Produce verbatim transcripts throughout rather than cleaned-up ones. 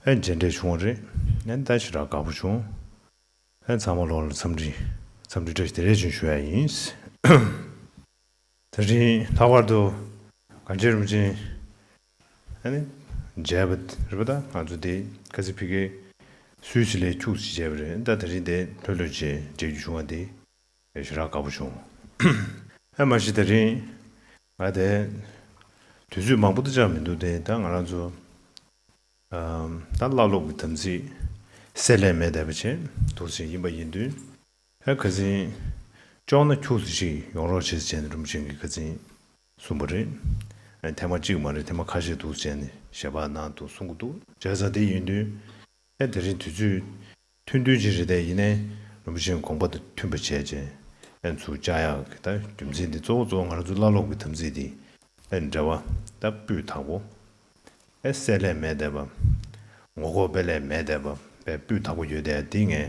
ཨེ་མཇལ་འཕྲད་བྱུང་བ་རེད། ཨེ་ད་ཞེ་དྲག་དགའ་པོ་བྱུང་། ཨེ་ཚང་མ་ལོག་ལ་འཚམས་འདྲི་འཚམས་འདྲི་བཀྲ་ཤིས་བདེ་ལེགས་ཅིག་ཞུ་ཡ་ཡིན། དེ་རིང་ལྷག་པར་དུ་གངས་ཅན་རིན་པོ་ཆེ་ཨ་ནི་མཇལ་བ་རེད་པ། ད་ང་ཚོ་དེ་ཁ་སང་ཕ་གིར་སུད་སི་ལ་ཁྱུག་ཙམ་མཇལ་བ་རེད། ད་དེ་རིང་དེ་ལྷོད་ལྷོད་བྱས་མཇལ་རྒྱུ་བྱུང་བ་དེ་ཞེ་དྲག་དགའ་པོ་བྱུང་། ཨ་མ་གཞི་དེ་རིང་ང་དེ་དུས་ཚོད་མང་པོ་དེ་ཅང་མི་འདུག་དེ་ད་ང་རང་ཚོ་ཨམ། ད་བླ་སློབ་ཀྱི་དམ་ཚིག་སེལ་ལས་མེད་བསྡད་པ་བྱས་འདུག་ཟེར་ཡིན་པ་ཡིན་དུས། ཨ་ཁ་སང་ཅོག་ན་ཁྱུག་ཙམ་ཞིག་ཡོང་རོགས་བྱེད་ཟེར་ནས་རིན་པོ་ཆེ་གིས་ཁ་སང་གསུངས་པ་རེད། ཨ་ཐེངས་མ་གཅིག་མ་རེད། ཐེངས་མ་ཁ་ཤས་འདུག་ཟེར་ནས་ཞལ་པར་གནང་འདུག་གསུང་གི་འདུག་བྱས་ཙང་དེ་ཡིན་དུས་ཨ་དེ་རིང་དུས་ཚོད་ཐུང་ཐུང་ཅིག་རེད། དེ་ཡིན་ནའི་རིན་པོ་ཆེའི་དགོངས་པ་དང་མཐུན་པ་བྱས་བྱས་ཨ་ཚུར་བཅར་ཡག་གི་ད་རྒྱུ་མཚན་དེ་གཙོ་བོ་གཙོ་བོ་ང་རང་ཚོ་བླ་སློབ་ཀྱི་དམ་ཚིག་དེ་ཨ་འབྲེལ་བ་ད་སྤུས་དག་པོ། ཨེ་སེལ་ལས་མེད་བསྡད་པ། ངོ་ལྐོག་སྤེལ་ལས་མེད་བསྡད་པ། དཔེ་སྤུས་དག་པོ་ཡོད་བསྡད་དེ་ངས་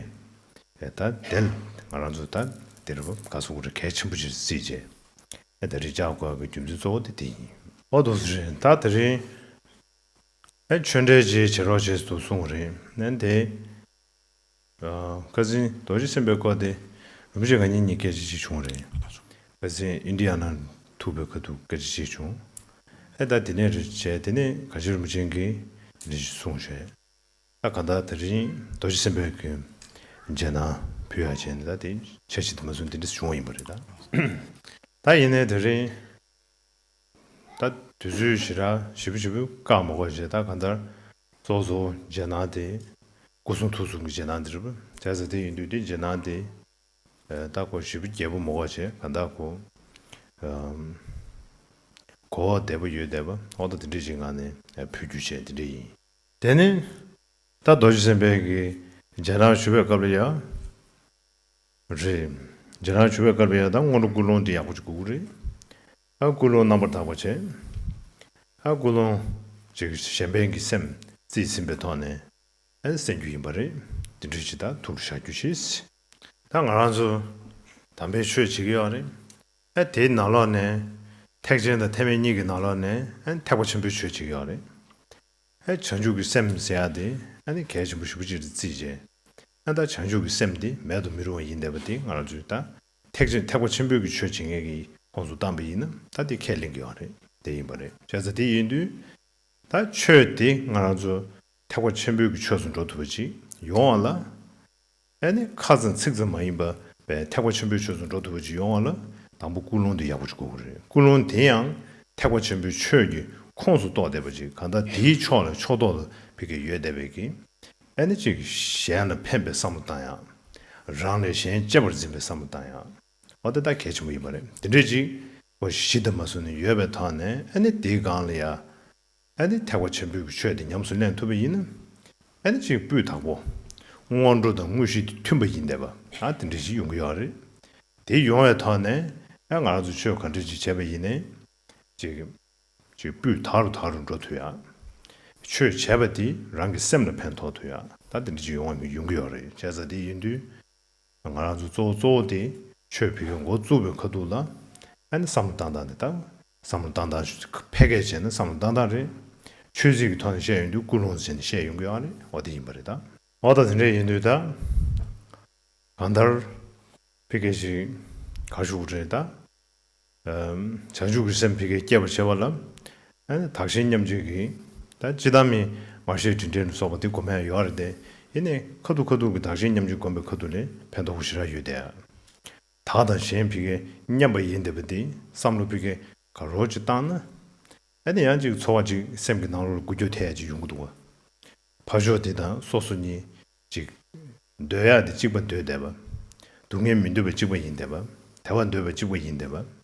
ཨེ་ད་དེ་ལ་ང་རང་ཚོ་ད་དེ་རུ་ག་སོ་གོ་རེ་གལ་ཆེན་པོ་ཅིག་བརྩིས་བྱས་ཨེ་ད་རེས་བཅར་དགོས་ཀྱི་རྒྱུ་མཚན་གཙོ་བོ་དེ་དེ་ཡིན། ཨོ་དུ་སུ་རེད། ད་དེ་རིང་ཨེ་ཆོས་འབྲེལ་ཅིག་བྱེད་རོགས་བྱེད་དུ་གསུངས་པ་རེད། ནན་དེ། ཨ་ཁ་སང་རྡོ་རྗེ་སེམས་དཔའི་སྐོར་དེ་རིན་པོ་ཆེ་ང་གཉིས་གཉིས་སྐད་ཆ་ཅིག་བྱུང་རེད། ཁ་སང་ཨིན་ཌི་ཡ་ན་ཐུག་པའི་ཁ་ཐུག་སྐད་ཆ་ཅིག་བྱུང་། ཨེ་ད་དེ་ནས་རེད་བྱས་དེ་ནས་གངས་ཅན་རིན་པོ་ཆེ་གིས་དེ་འདྲ་ཞིག་གསུངས་བྱས། ད་གང་ལྟར་དེ་རིང་རྡོ་རྗེ་སེམས་དཔའི་གི་མཇལ་ན་ཕུལ་ཡག་བྱས་ནས་ད་དེ་འཆར་གཞི་དེ་མ་བཟུང་དེ་འདྲ་བྱུང་བ་ཡིན་པ་རེད་ད། ད་ཡིན་ནའི་དེ་རིང་ད་དུས་ཚོད་ཞེ་དྲག་ཞེ་པོ་ཞེ་པོ་བཀག་མ་དགོས་བྱས། ད་གང་ལྟར་གཙོ་བོ་གཙོ་བོ་མཇལ་ན་དེ་སྐུ་གསུང་ཐུགས་གསུམ་གྱི་མཇལ་ན་དེ་རེད་པ། བྱས་ཙང་དེ་ཡིན་དུས་དེ་མཇལ་ན་དེ་ཨ་ད་གོ་ཞེ་པོ་རྒྱས་པོ་མ་དགོས་བྱས། གང་ལྟར་གོ་ཨམ་གོ་བ་བདེ་པོ་ཡོད་བསྡད་པ། ཨོ་ད་དེ་འདྲ་ཞིག་ངང་ནས་ཨ་ཕུལ་རྒྱུ་བྱས་དེ་འདྲ་ཡིན། དེ་ནས་ད་རྡོ་རྗེ་སེམས་དཔའི་གི་མཇལ་རང་ཞུ་བའི་སྐབས་ལ་ཡ། རེད། མཇལ་རང་ཞུ་བའི་སྐབས་ལ་ཡ་ད་སྔོན་འགྲོ་ཀུན་སློང་དེ་ཡག་པོ་ཅིག་དགོས་ཀྱི་རེད། ཨ་ཀུན་སློང་རྣམ་པར་དག་པ་བྱས། ཨ་ཀུན་སློང་ཅིག་གཞན་ཕན་གྱི་སེམས་རྩིས་ཟིན་པའི་ཐོག་ནས་ཨ་གསན་རྒྱུ་ཡིན་པ་རེད། དེ་འདྲ་ཞིག་ད་ཐུགས་ལ་བཞག་རྒྱུ་བྱས། ད་ང་རང་ཚོ་དམ་པའི་ཆོས་བྱེད་ཀྱི་ཡོད་རེད། ཨ་དེའི་ནང་ལོགས་ནས་ཐེག་ཆེན་དང་ཐེག་དམན་གཉིས་ཀྱི་ནང་ལོགས་ནས་ཨ་ཐེག་པ་ཆེན་པོའི་ཆོས་བྱེད་ཀྱི་ཡོད་རེད། ཨ་བྱང་ཆུབ་ཀྱི་སེམས་ཟེར་ཡག་དེ་ཨ་ནི་གལ་ཆེན་པོ་ཞེ་པོ་ཅིག་ཏུ་བརྩིས་བྱས། ཨ་ད་བྱང་ཆུབ་ཀྱི་སེམས་དེ་མེད་དུ་མི་རུང་བ་ཡིན་བསྡད་པ་དེ་ང་རང་ཚོས་ད་ཐེག་ཆེན་ཐེག་པ་ཆེན་པོའི་གི་ཆོས་བྱེད་མཁན་གྱི་ཁོངས་སུ་བཏང་པ་ཡིན་ན་ད་དེ་ཁས་ལེན་གྱི་ཡོད་རེད། དེ་ཡིན་པ་རེད། བྱས་ཙང་དེ་ཡིན་དུས་ད་ཆོས་དེ་ང་རང་ཚོ་ཐེག་པ་ཆེན་པོའི་གི་ཆོས་སུ་འགྲོ་ཐུབ་པ་ཅིག་ཡོང་བ་ལ། ཨ་ནི་ཁ་ཙམ་ཚིག་ཙམ་མ་ཡིན་པ་བས་ཐེག་པ་ཆེན་པོའི་ཆོས་སུ་འགྲོ་ཐུབ་པ་ཅིག་ཡོང་བ་ལ་དང་པོ་ཀུན་སློང་དེ་ཡག་པོ་ཅིག་དགོས་ཀྱི་རེད། ཀུན་སློང་དེ་ཡང་ཐེག་པ་ཆེན་པོའི་ཆོས་ཀྱི་ཁོངས་སུ་གཏོགས་བསྡད་པ་ཅིག་གང་ལྟར་དེའི་ཕྱོགས་ལ་ཕྱོགས་གཏོགས་ལ་ཕ་གི་ཡོད་བསྡད་པའི་གི་ཨ་ནི་ཅིག་གཞན་ལ་ཕན་པའི་བསམ་བློ་བཏང་ཡག་རང་ལས་གཞན་གཅེས་པར་འཛིན་པའི་བསམ་བློ་བཏང་ཡག་འོ་དེ་ད་གལ་ཆེན་པོ་ཡིན་པ་རེད། དེ་འདྲས་ཅིག་འོ་གཞི་དང་མ་བཟུང་ནས་ཡོད་པའི་ཐོག་ནས་ཨ་ནི་དེའི་སྒང་ལ་ཡ། ཨ་ནི་ཐེག་པ་ཆེན་པོའི་ཆོས་དེ་ཉམས་སུ་ལེན་ཐུབ་པ་ཡིན་ན། ཨ་ནི་ཅིག་སྤུས་དག་པོ། སྔོན་འགྲོ་དང་དངོས་གཞི་དེ་མཐུན་པ་ཡིན་བསྡད་པ། ཨ་དེ་འདྲ་ཞིག་ཡོང་གི་ཡོད་རེད། དེ་ཡོང་བའི་ཐོག་ནས་ཨ་ང་རང་ཚོ་ཆོས་ག་འདྲ་ཅིག་བྱས་པ་ཡིན་ནའི། ཅིག་ཅིག་སྤུས་དག་རུ་དག་རུ་འགྲོ་ཐུབ་ཡ། ཆོས་བྱས་པ་དེ་རང་གི་སེམས་ལ་ཕན་ཐོགས་ཐུབ་ཡ། ད་དེ་འདྲ་ཅིག་ཡོང་ཡོང་གི་ཡོད་རེད། བྱས་ཙང་དེ་ཡིན་དུས། ང་རང་ཚོ་གཙོ་བོ་གཙོ་བོ་དེ་ཆོས་ཕ་གིར་འགོ་བཙུགས་པའི་ཁ་ཐུག་ལ་ཨ་ནི་བསམ་བློ་བཏང་སྟངས་དེ་དང་བསམ་བློ་བཏང་སྟངས་ཕལ་སྐད་བྱས་ན་བསམ་བློ་བཏང་སྟངས་རེད། ཆོས་ཚིག་གི་ཐོག་ནས་བཤད་ཡོང་དུས་ཀུན་སློང་བྱས་ནས་བཤད་ཡོང་གི་ཡོད་རེད། འོ་དེ་ཡིན་པ་རེད་ད། འོ་ད་དེ་འདྲ་ཡིན་དུས་ད་གང་ལྟར་ཕ་གི་ཞིག་ག་ཞུ་རེད་ད། བྱང་ཆུབ་ཀྱི་སེམས་ཕ་གིར་སྐྱེ་བར་བྱེད་པ་ལ། ཨ་ནི་བདག་གཞན་མཉམ་བརྗེ་གི། ད་སྤྱི་བཏང་མི་མར་ཤེས་དྲིན་དྲན་ལ་སོགས་པ་དེ་སྒོམ་ཡ་ཡོད་རེད་དེ། ཡིན་ནའི་ཁ་ཐུག་ཁ་ཐུག་གི་བདག་གཞན་མཉམ་བརྗེ་སྒོམ་པའི་ཁ་ཐུག་ལས་ཕན་ཐོགས་པོ་ཞེ་དྲག་ཡོད་དེ། བདག་དང་གཞན་ཕ་གིར་མཉམ་པ་ཡིན་བསྡད་པ་དེ་བསམ་བློ་ཕ་གིར་ག་རོ་ཅིག་བཏང་ན། ཨ་ནི་ཡང་ཅིག་ཚོར་བ་ཅིག་སེམས་ཀྱི་ནང་ལོགས་ལ་འགུལ་སྐྱོད་ཐེབས་ཡ་ཅིག་ཡོང་གི་འདུག་བ། ཕར་ཕྱོགས་དེ་དང་སོ་སོ་གཉིས་ཅིག་སྡོད་ཡག་དེ་གཅིག་པ་སྡོད་བསྡད་པ། སྡུག་བསྔལ་མི་འདོད་པ་གཅིག་པ་ཡིན་བསྡད་པ། བདེ་བ་འདོད་པ་གཅིག་པ་ཡིན་བསྡད་པ།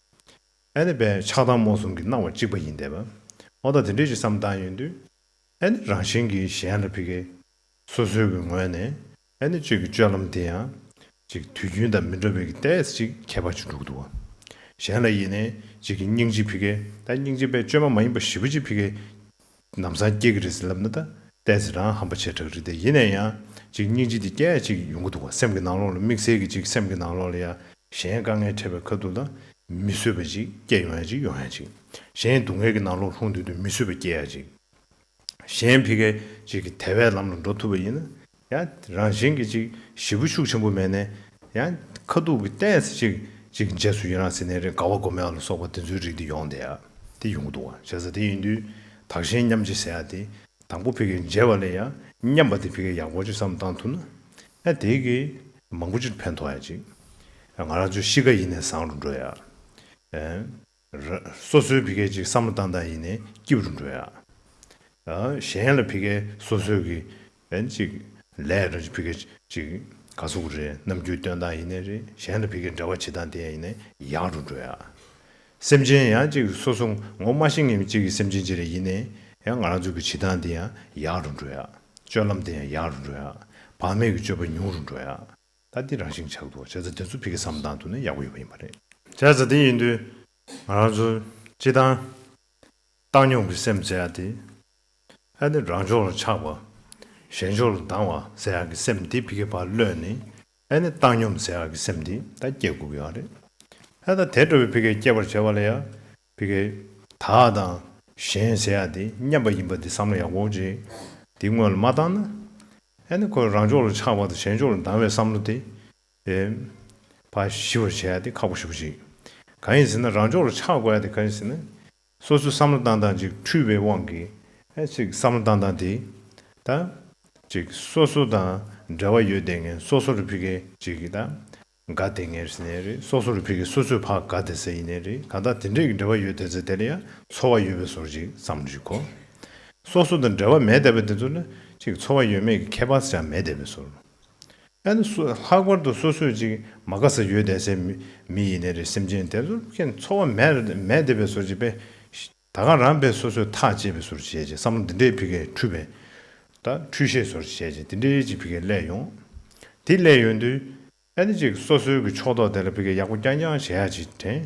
ཨ་ནི་བས་ཆགས་སྡང་རྨོངས་གསུམ་གྱི་སྣང་བ་གཅིག་པ་ཡིན་བསྡད་པ། འོ་ད་དེ་འདྲས་ཞིག་བསམ་བཏང་ཡོང་དུས། ཨ་ནི་རང་བཞིན་གྱིས་གཞན་ལ་ཕ་གིར་སོ་སོའི་གི་ངོས་ནས་ཨ་ནི་གཅིག་གི་སྤྱོད་ལམ་དེ་ཡང་ཅིག་དུས་རྒྱུན་དང་མི་འདྲ་བའི་གི་ཏོག་ཙམ་ཅིག་ཁྱད་པར་ཅིག་འགྲོ་གི་འདུག་བ། གཞན་ལ་ཡིན་ནའི་གཅིག་གི་སྙིང་རྗེ་ཕ་གིར་ད་སྙིང་རྗེ་པའི་བཅོས་མ་མ་ཡིན་པ་ཞེ་པོ་ཅིག་ཕ་གིར་ལམ་སང་སྐྱེ་གི་རེད་ཟེར་ལབ་ན་ད་ཏོག་ཙམ་རང་ཧམ་པ་ཆེ་དྲགས་རེད་དེ། ཡིན་ན་ཡང་ཅིག་སྙིང་རྗེ་དེ་སྐྱེ་ཡ་ཅིག་ཡོང་གི་འདུག་བ། སེམས་ཀྱི་ནང་ལོགས་ལ་དམིགས་བསལ་གྱི་ཅིག་སེམས་ཀྱི་ནང་ལོགས་ལ་ཡ་གཞན་དཀའ་ངལ་འཕྲད་པའི་ཁ་ཐུག་ལ་མི་བཟོད་པ་ཅིག་སྐྱེ་ཡོང་ཡ་ཅིག་ཡོང་ཡ་ཅིག་གཞན་སྡུག་བསྔལ་གྱི་ནང་ལོགས་ལྷུང་དུས་དུས་མི་བཟོད་པ་སྐྱེ་ཡ་ཅིག་གཞན་ཕ་གིར་ ཅིག་གི་དལ་བའི་ལམ་ལ་འགྲོ་ཐུབ་པ་ཡིན་ན། ཡང་རང་བཞིན་གྱིས་ཅིག་ཞེ་པོ་ཤུགས་ཆེན་པོ་མེད་ནས། ཡང་ཁ་ཐུག་གི་ཏོག་ཙམ་ཅིག་ཅིག་རྗེས་སུ་ཡི་རང་ཟེར་ནའི་རེད། དགའ་བ་སྒོམ་ཡག་ལ་སོགས་པ་དེ་ཚོའི་རིགས་དེ་ཡོང་བསྡད་ཡ་དེ་ཡོང་གི་འདུག་བ། བྱས་ཙང་དེ་ཡིན་དུས་དག་ཞན་མཉམ་བརྗེ་ཟེར་ཡ་དེ། དང་པོ་ཕ་གིར་མཇལ་བ་ལས་ཡང་མཉམ་པ་དེ་ཕ་གིར་ཡག་པོ་ཅིག་བསམ་བློ་བཏང་ཐུབ་ན། ཨ་དེ་གིས་མང་པོ་ཅིག་ཕན་ཐོགས་ཡ་ཅིག་ང་རང་ཚོའི་གཤིས་ཀ་ཡིན་ནའི་བཟང་རུ་འགྲོ་ཡ། ཨ་ར་སོ་སོའི་ཕ་གིར་ཅིག་བསམ་བློ་བཏང་སྟངས་ཡིན་ནའི་སྐྱིད་རུ་འགྲོ་ཡ། ཨ་གཞན་ལ་ཕ་གིར་སོ་སོའི་གི་ཨ་ཅིག་ལས་ར་ཅིག་ཕ་གིར་ཅིག་ག་ཟེར་དགོས་རེད། རྣམ་འགྱུར་སྟོན་སྟངས་ཡིན་ནའི་རེད། གཞན་ལ་ཕ་གིར་འབྲེལ་བ་བྱེད་སྟངས་དེ་ཡིན་ནའི་ཡག་རུ་འགྲོ་ཡ། སེམས་ཅན་ཡང་ཅིག་སོ་སོ་ངོ་མ་ཤེས་མཁན་ཅིག་གི་སེམས་ཅན་ཅིག་རེ་ཡིན་ནའི་ཡང་ང་རང་ཚོ་གི་བྱེད་སྟངས་དེ་ཡང་ཡག་རུ་འགྲོ་ཡ། སྤྱོད་ལམ་དེ་ཡང་ཡག་རུ་འགྲོ་ཡ། བག་མེད་ཀྱི་སྤྱོད་པ་ཉུང་རུ་འགྲོ་ཡ། ད་འདི་རང་བཞིན་ཆགས་འདུག་བྱས་ཙང་དེ་ཚོ་ཕ་གིར་བསམ་བློ་བཏང་ཐུབ་ན་ཡག་པོ་ཡོད་པ་ཡིན་པ་རེད། བྱས་ཙང་དེ་ཡིན་དུས་ང་རང་ཚོ་སྤྱིར་བཏང་བཏང་སྙོམས་ཀྱི་སེམས་ཟེར་ཡ་དེ། ཨ་ནི་རང་ཕྱོགས་ལ་ཆགས་པ། གཞན་ཕྱོགས་ལ་སྡང་བ་ཟེར་ཡག་གི་སེམས་འདི་ཕ་གིར་ཕར་གློད་ནས། ཨ་ནི་བཏང་སྙོམས་ཟེར་ཡག་གི་སེམས་འདི་ད་སྐྱེ་དགོས་ཀྱི་ཡོད་རེད། ཨ་ད་དེ་འདྲ་བའི་ཕ་གིར་སྐྱེ་བར་བྱ་བ་ལ་ཡང་ཕ་གིར་བདག་དང་གཞན་ཟེར་ཡག་འདི་མཉམ་པ་ཡིན་པ་འདི་བསམ་བློ་ཡག་པོ་ཅིག་འདི་སྔོན་ལ་མ་བཏང་ན། ཨ་ནི་ཁོ་རང་ཕྱོགས་ལ་ཆགས་པ་དང་གཞན་ཕྱོགས་ལ་སྡང་བའི་བསམ་བློ་དེ། ཨེ། ཕར་ཞི་བར་བྱེད་ཡ་དེ་ཁག་པོ་ཞེ་པོ་ཅིག་གང་ཡིན་ཟེར་ན་རང་ཕྱོགས་ལ་ཆགས་དགོས་ཡ་དེ་གང་ཡིན་ཟེར་ན། སོ་སོའི་བསམ་བློ་བཏང་སྟངས་ཅིག་འཁྲུལ་པའི་དབང་གིས་ཨེ་ཅིག་བསམ་བློ་བཏང་སྟངས་དེ། ད། ཅིག་སོ་སོ་དང་འབྲེལ་བ་ཡོད་བསྡད་མཁན་སོ་སོ་རུ་ཕ་གིར་ཅིག་གི་ད། དགའ་བསྡད་མཁན་ཟེར་ནའི་རེད། སོ་སོ་རུ་ཕ་གིར་སོ་སོས་ཕར་དགའ་བསྡད་ས་ཡིན་ནའི་རེད། གང་ལྟར་དེ་འདྲས་ཀྱི་འབྲེལ་བ་ཡོད་བསྡད་ཚེ་དེ་ལ་ཡང་ཚོར་བ་ཡོད་པའི་བཟོ་འདྲ་ཅིག་བསམ་བློ་ཅིག་འཁོར། སོ་སོ་དང་འབྲེལ་བ་མེད་བསྡད་པ་དེ་ཚོ་ལ་ཅིག་ཚོར་བ་ཡོད་མེད་ཀྱི་ཁྱད་པར་ཅང་མེད་བསྡད་པའི་བཟོ། ཨ་ནི་སུ་ལྷག་པར་དུ་སོ་སོས་ཅིག་མ་དགའ་ས་ཡོད་བསྡད་སའི་མི་མི་ཡིན་ནའི་རེད། སེམས་ཅན་དེ་ཚོ་ཁྱེད་ཚོར་བ་མེད་མེད་བསྡད་པའི་བཟོ་ཅིག་པས། ད་ག་རང་པས་སོ་སོས་ཐག་བཅད་པའི་བཟོ་བྱས་ཅིག་བསམ་བློ་འདི་འདྲའི་ཕ་གིར་འཁྲུལ་པས། ད་འཁྲུལ་ཤེས་བཟོ་བྱས་ཅིག་འདི་འདྲའི་ཅིག་ཕ་གིར་སླེབས་ཡོང་། དེ་སླེབས་ཡོང་དུས། ཨ་ནི་ཅིག་སོ་སོའི་གི་ཕྱོགས་གཏོགས་དེ་ལ་ཕ་གིར་ཡག་པོ་རྐྱང་རྐྱང་བྱེད་ཡག་ཅིག་དྲན།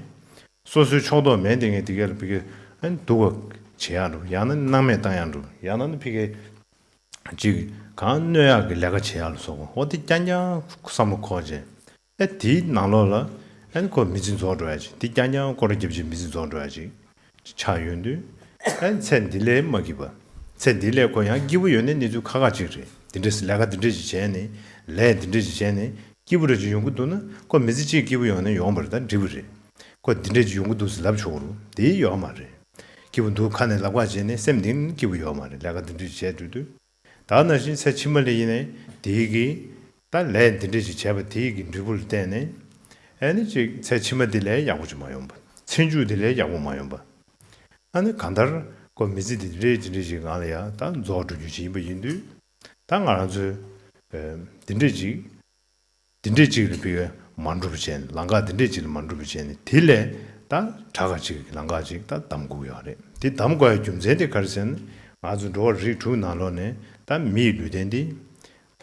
སོ་སོའི་ཕྱོགས་གཏོགས་མེད་དེ་ངས་དེ་ག་ལ་ཕ་གིར་ཨ་ནི་སྡུག་པ་བྱེད་ཡག་འགྲོ། ཡང་ན་སྣང་མེད་བཏང་ཡག་འགྲོ། ཡང་ན་ནི་ཕ་གིར་ཅིག་གང་གནོད་ཡག་གི་ལས་ཀ་བྱེད་ཡག་ལ་སོགས་པ་འོ་དེ་རྐྱང་རྐྱང་བསམ་བློ་འཁོར་བྱས། ཨ་དེའི་ནང་ལོགས་ལ་ཨ་ནི་ཁོ་མི་ཚེ་རྫོགས་འགྲོ་ཡག་ཅིག་དེ་རྐྱང་རྐྱང་སྐོར་ར་རྒྱབ་བྱས་མི་ཚེ་རྫོགས་འགྲོ་ཡག་ཅིག་ཆགས་ཡོང་དུས། ཨ་ཚེ་འདི་ལས་མ་སྐྱིད་པ། ཚེ་འདི་ལས་ཁོ་ཡང་སྐྱིད་པོ་ཡོང་ནི་གནས་ཚུལ་ཁག་ཁག་ཅིག་རེད། འདི་འདྲས་ལས་ཀ་འདི་འདྲས་ཅིག་བྱས་ནས། ལས་འདི་འདྲས་ཅིག་བྱས་ནས་སྐྱིད་པོ་རེ་ཅིག་ཡོང་གི་འདུག་ན་ཁོ་མི་ཚེ་གཅིག་སྐྱིད་པོ་ཡོང་ན་ཡོང་བ་རེད། ད་འགྲིག་པ་རེད། ཁོ་འདི་འདྲས་ཅིག་ཡོང་གི་འདུག་ཟེར་ལབ་ཆོག་གི་རེད། དེ་ཡོད་མ་རེད། སྐྱིད་པོ་འདུག་ཁ་ནས་ལབ་ཁ་བྱས་ནས་སེམས་གཏིང་ནས་སྐྱིད་པོ་ཡོད་མ་རེད། ལས་ཀ་འདི་འདྲས་ཅིག་བྱས་འགྲོ་དུས། ད་ནང་བཞིན་ཚེ་ཕྱི་མ་ལ་ཡིན་ནའི་དེའི་གི་ད་ལས་འདི་འདྲས་ཅིག་བྱས་པ་དེའི་གི་འབྲས་བུ་ལ་བརྟེན་ནས། ཨ་ནི་ཅིག་ཚེ་ཕྱི་མ་འདི་ལས་ཡག་པོ་ཅིག་མ་ཡོང་བ། ཚེ་མཇུག་འདི་ལས་ཡག་པོ་མ་ཡོང་བ། ཨ་ནི་གང་ལྟར་ཁོ་མི་ཚེ་འདི་འདྲའི་འདི་འདྲའི་ཞིག་ངང་ལ་ཡང་ད་རྫོགས་འགྲོ་རྒྱུ་ཅིག་ཡིན་པ་ཡིན་དུས། ད་ང་རང་ཚོས་ཨ་འདི་འདྲས་ཅིག་འདི་འདྲས་ཅིག་ལ་ཕ་གིར་མ་འགྲུབ་བྱས་ནས། ལམ་ཁ་འདི་འདྲས་ཅིག་ལ་མ་འགྲུབ་བྱས་ནས། དེ་ལས་ད་དྲག་ག་ཅིག་ལམ་ཁ་ཅིག་ད་གདམ་དགོས་ཡོད་རེད། དེ་གདམ་དགོས་ཡ་རྒྱུ་མཚན་དེ་ག་རེ་ཟེར་ན། ང་ཚོ་འགྲོ་བ་རིགས་དྲུག་ནང་ལོགས་ནས་ད་མིའི་ལུས་རྟེན་འདི།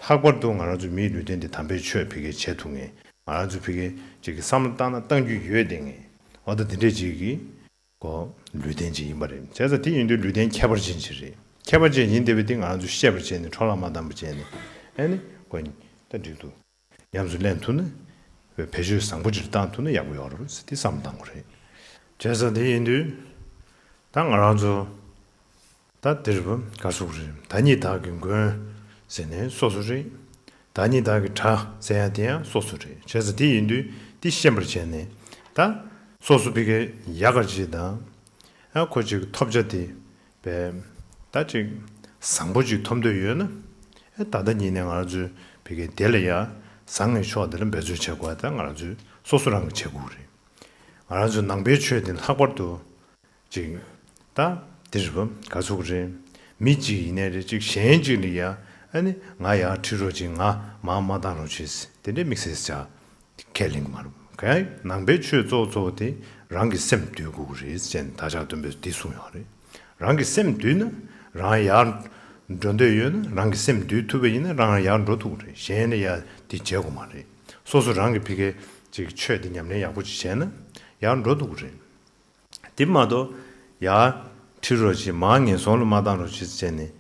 ལྷག་པར་དུ་ང་རང་ཚོ་མིའི་ལུས་རྟེན་འདི་དམ་པའི་ཆོས་ཕ་གིར་བྱེད་ཐུབ་མཁན། ང་རང་ཚོ་ཕ་གིར་ཅིག་གི་བསམ་བློ་བཏང་ན་བཏང་རྒྱུ་ཡོད་བསྡད་མཁན། འོ་ད་འདི་འདྲས་ཅིག་གི་ཁོ་ལུས་རྟེན་ཅིག་ཡིན་པ་རེད། བྱས་ཙང་དེ་ཡིན་དུས་ལུས་རྟེན་ཁྱད་པར་ཅན་ཅིག་རེད། ཁྱད་པར་ཅན་ཡིན་བསྡད་པ་དེ་ང་རང་ཚོས་ཤེས་པར་བྱས་ནས་འཕྲོ་བརླག་མ་བཏང་པ་བྱས་ནས། ཨ་ནི་ཁོ་ད་འགྲིག་འདུག་ཉམས་སུ་ལེན་ཐུབ་ན། བེད་སྤྱོད་བཟང་པོ་ཅིག་བཏང་ཐུབ་ན་ཡག་པོ་ཡོད་རེད་ཟེར་དེ་བསམ་བཏང་དགོས་རེད། བྱས་ཙང་དེ་ཡིན་དུས། ད་ང་རང་ཚོ། ད་འདིར་བུ་ག་ཟུག་རེད། བདག་ཉིད་བདག་གི་མགོན་ཟེར་ནས་སོ་སོ་རེད། བདག་ཉིད་བདག་གི་དགྲ་ཟེར་ཡ་དེ་ཡང་སོ་སོ་རེད། བྱས་ཙང་དེ་ཡིན་དུས་དེ་ཤེས་པར་བྱས་ནས། ད་སོ་སོ་ཕ་གིར་ཡག་ག་ཅིག་དང་། ཨ་ཁོ་ཅིག་ཐོབ་བྱ་དེ་བས་ད་ཅིག་བཟང་པོ་ཅིག་ཐོབ་འདོད་ཡོད་ན། ཨ་ད་ལྟ་ཉིད་ནས་ང་རང་ཚོའི་ཕ་གིར་དེ་ལ་ཡ་བཟང་ངན་ཕྱོགས་དེ་ལ་འབད་རྩོལ་བྱེད་དགོས་པ་ད་ང་རང་ཚོས་སོ་སོ་རང་གིས་བྱེད་དགོས་རེད། ང་རང་ཚོའི་ནང་པའི་ཆོས་དེ་ལྷག་པར་དུ། ཅིག་ད་དེ་རེད་པ། ག་ཚོད་རེད། མི་གཅིག་ཡིན་ནའི་རེད། ཅིག་གཞན་གཅིག་ལ་ཡ། ཨ་ནི་ང་ཡར་ཁྲིད་རོགས་གྱིས། ང་མར་མ་བཏང་རོགས་གྱིས། དེ་འདྲའི་དམིགས་བསལ་ཅིག་ཁས་ལེན་གྱི་མ་རེད། གང་ནང་པའི་ཆོས་གཙོ་བོ་གཙོ་བོ་དེ་རང་གི་སེམས་འདུལ་དགོས་ཀྱི་རེད་ཅེས་བདག་ཅག་སྟོན་པས་འདི་གསུངས་ཡོད་རེད། རང་གི་སེམས་འདུལ་ན། རང་ཡར་འགྲོ་འདོད་ཡོད་ན། རང་གི་སེམས་འདུལ་ཐུབ་པ་ཡིན་ན་རང་ཡར་འགྲོ་ཐུབ་ཀྱི་རེད། གཞན་ལ་ཡ་དེ་བྱེད་དགོས་མ་རེད། སོ་སོ་རང་གི་ཕ་གིར་ཅིག་ཆོས་དེ་ཉམས་ལེན་ཡག་པོ་ཅིག་བྱས་ན་ཡར་འགྲོ་ཐུབ་ཀྱི་རེད། དེ་མ་གཏོགས། ཡར་ཁྲིད་རོགས་གྱིས། མར་ངན་སོང་ལ་མ་བཏང་རོགས་གྱིས་ཟེར་ནས།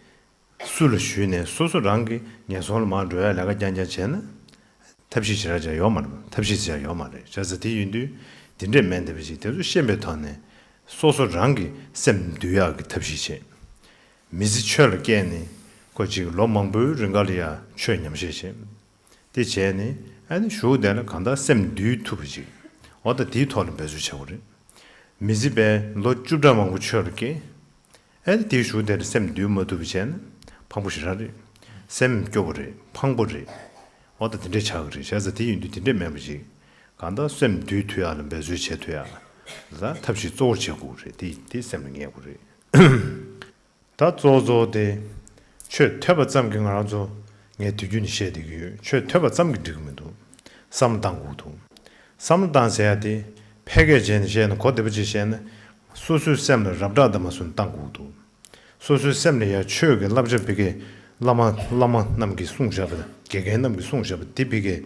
སུ་ལ་ཞུས་ནས་སོ་སོ་རང་གི་ངན་སོང་ལ་མར་འགྲོ་ཡ་ལས་ཀ་རྐྱང་རྐྱང་བྱས་ན། ཐབས་ཤེས་བྱེད་ར་ཅག་ཡོད་མ་རེད། ཐབས་ཤེས་བྱེད་ཡ་ཡོད་མ་རེད། བྱས་ཙང་དེ་ཡིན་དུས་འདི་འདྲས་མེད་བསྡད་པ་ཞིག་དེ་ཚོ་ཤེས་པའི་ཐོག་ནས་སོ་སོ་རང་གི་སེམས་འདུལ་ཡག་གི་ཐབས་ཤེས་བྱེད། མི་ཚེ་ཆོས་ལ་བསྐྱལ་ནས་ ཁོ་ཅིག་ལོ་མང་པོའི་རིང་ག་ལ་ཡ་ཆོས་ཉམས་བཞེས་བྱས། དེ་བྱས་ནས་ཨ་ནི་གཞུག་དེ་ལ་གང་ལྟར་སེམས་འདུལ་ཐུབ་པ་ཅིག་འོ་ད་དེའི་ཐོག་ལ་འབད་རྩོལ་བྱེད་དགོས་རེད། མི་ཚེ་བས་ལོ་བཅུ་ཕྲག་མང་པོ་ཆོས་ལ་སྐྱེལ། ཨ་ནི་དེའི་གཞུག་དེ་ལ་སེམས་འདུལ་མ་ཐུབ་པ་བྱས་ན་ཕངས་པོ་ཞེ་དྲག་རེད། སེམས་སྐྱོ་པོ་རེད། ཕངས་པོ་རེད། འོ་ད་དེ་འདྲས་ཆགས་ཀྱི་རེད། བྱས་ཙང་དེ་ཡིན་དུས་དེ་འདྲས་མེད་པ་ཅིག་གང་ལྟར་སེམས་འདུལ་ཐུབ་ཡག་ལ་འབད་རྩོལ་བྱེད་ཐུབ་ཡག་ལ་ཐབས་ཤེས་གཙོ་བོར་བྱེད་དགོས་རེད། དེ་དེ་སེམས་ལ་ངེས་དགོས་རེད། ད་གཙོ་བོ་གཙོ་བོ་དེ། ཆོས་ཐོས་པ་ཙམ་གྱིས་ང་རང་ཚོ་ངས་དུས་རྒྱུན་ནས་བཤད་བསྡད་ཀྱི་ཡོད། ཆོས་ཐོས་པ་ཙམ་གྱིས་འགྲིག་གི་མི་འདུག་བསམ་བློ་བཏང་དགོས་འདུག་བསམ་བློ་བཏང་ཟེར་ཡ་དེ་ཕལ་སྐད་བྱས་ནས་བཤད་ན་གོ་བདེ་པོ་ཅིག་བཤད་ན། སོ་སོའི་སེམས་ལ་རབ་བསྒྲགས་དང་མ་སོན་བཏང་དགོས་འདུག་སོ་སོའི་སེམས་ལ་ཡ་ཆོས་ཀྱི་བསླབ་བྱ་ཕ་གིའི་བླ་མ་བླ་མ་རྣམས་ཀྱིས་གསུངས་བཞག་པ་དང་དགེ་རྒན་རྣམས་ཀྱིས་གསུངས་བཞག་པ་དེ་ཕ་གིའི་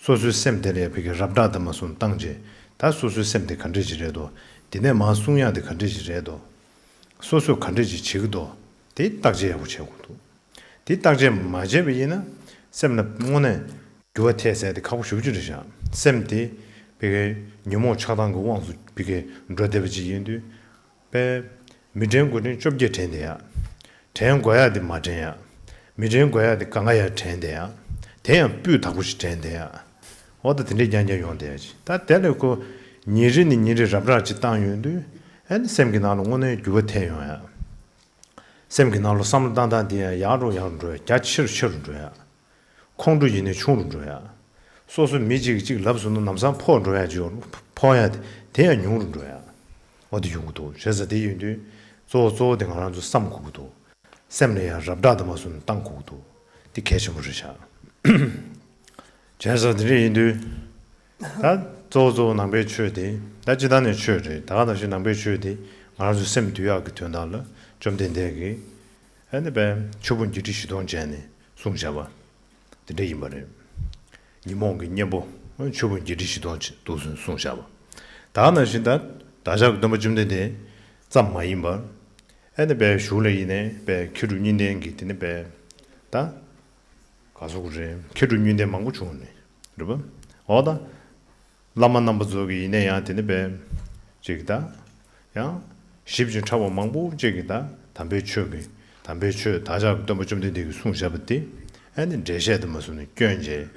སོ་སོའི་སེམས་དེ་ལ་ཡ་ཕ་གིའི་རབ་བསྒྲགས་དང་མ་སོན་བཏང་རྗེས་ད་སོ་སོའི་སེམས་དེ་ག་འདྲས་ཅིག་རེད་དོ། དེ་ནས་མར་གསུང་ཡག་དེ་ག་འདྲས་ཅིག་རེད་དོ། སོ་སོས་ག་འདྲས་ཅིག་བྱེད་ཀྱི་འདུག་དེ་བརྟག་དཔྱད་ཡག་པོ་བྱེད་དགོས་འདུག་དེ་བརྟག་དཔྱད་མ་བྱས་པ་ཡིན་ན་སེམས་ལ་དངོས་གནས་འགྱུར་བ་ཐེབས་ཟེར་དེ་ཁག་པོ་ཞེ་པོ་ཅིག་རེད་ཤག་སེམས་དེ་ཕ་གིའི་ཉོན་མོངས་ཆགས་སྡང་གི་དབང་དུ་ཕ་གིའི་འགྲོ་བསྡད་པ་ཅིག་ཡིན་དུས། པས། མི་དྲན་དགོས་དྲན་བཅོ་བརྒྱད་དྲན་བསྡད་ཡག་དྲན་དགོས་ཡག་དེ་མ་དྲན་ཡག་མི་དྲན་དགོས་ཡག་དེ་གང་ག་ཡ་དྲན་བསྡད་ཡག་དེ་ཡང་སྤུས་དག་པོ་ཞིག་དྲན་བསྡད་ཡག་འོ་ད་དེ་འདྲས་རྐྱང་རྐྱང་ཡོང་བསྡད་ཡག་ཅིག་ད་དེ་ལས་ཁོ་ཉིན་རེ་ནས་ཉིན་རེ་རབ་བསྒྲགས་ཅིག་བཏང་ཡོང་དུས་ཨ་ནི་སེམས་ཀྱི་ནང་ལ་དངོས་གནས་འགྱུར་བ་ཐེབས་ཡོང་ཡག་སེམས་ཀྱི་ནང་ལ་བསམ་བློ་བཏང་སྟངས་དེ་ཡང་ཡག་རུ་ཡག་རུ་འགྲོ་ཡག་རྒྱ་ཆེ་རུ་ཆེ་རུ་འགྲོ་ཡག་ཁོང་ཁྲོ་ཡིན་ནའི་ཆུང་རུ་འགྲོ་ཡག་སོ་སོ་མི་གཅིག་གིས་གཅིག་ལབ་སོང་ན་ལམ་སང་ཕོག་འགྲོ་ཡག་ཅིག་ཡོད་རུང་ཕོག་ཡག་དེ་དེ་ཡང་ཉུང་རུ་འགྲོ་ཡག་འོ་དེ་ཡོང་གི་འདུག་བྱས་ཙང་དེ་ཡིན་དུས་གཙོ་བོ་གཙོ་བོ་དེ་ང་རང་ཚོ་བསམ་དགོས་ཀྱི་འདུག་སེམས་ལ་ཡང་རབ་བསྒྲགས་དང་མ་སོན་བཏང་དགོས་ཀྱི་འདུག་དེ་གལ་ཆེན་པོ་རེད་ཤག་བྱས་ཙང་དེ་འདྲ་ཡིན་དུས། ད་གཙོ་བོ་གཙོ་བོ་ནང་པའི་ཆོས་དེ་ད་སྤྱིར་བཏང་ནས་ཆོས་རེད། ད་ག་ནང་བཞིན་ནང་པའི་ཆོས་དེ་ང་རང་ཚོའི་སེམས་འདུལ་ཡག་གི་དོན་དག་ལ་བཅོམ་ལྡན་འདས་ཀྱིས་ཨ་ནི་པའི་ཆོས་ཕུང་བརྒྱད་ཁྲི་བཞི་སྟོང་བྱས་ནས་གསུངས་བཞག་པ། དེ་འདྲ་ཡིན་པ་རེད། ཉོན་མོངས་ཀྱི་གཉེན་པོ་ཆོས་ཕུང་བརྒྱད་ཁྲི་བཞི་སྟོང་ཅིག་འདུག་གསུངས་བཞག་པ། ད་ག་ནང་བཞིན་ད་བདག་ཅག་གི་སྟོན་པ་བཅོམ་ལྡན་འདས་ཙམ་མ་ཡིན་པར། ཨ་ནི་པའི་གཞུག་ལ་ཡིན་ནའི་པའི་མཁས་གྲུབ་གཉིས་ལྡན་གྱི་དེ་ནི་པའི་ད་ག་ཟེར་དགོས་རེད། མཁས་གྲུབ་གཉིས་ལྡན་མང་པོ་བྱུང་ནས་རེད་པ། འོ་ད། བླ་མ་རྣམ་པ་ཚོ་གི་ཡིན་ནའི་ཡང་དེ་ནི་པའི་ཅིག་ད། ཡང་། ཞིབ་ཅིང་ཕྲ་བ་མང་པོ་ཅིག་གི་ད་དམ་པའི་ཆོས་ཀྱི་དམ་པའི་ཆོས་བདག་ཅག་གི་སྟོན་པ་བཅོམ་ལྡན་འདས་ཀྱིས་གསུངས་བཞག་པ་དེ་ཨ་ནི་འགྲེལ་བཤད་དུ་མ་སོང་ནས་སྐྱོན་བྱས།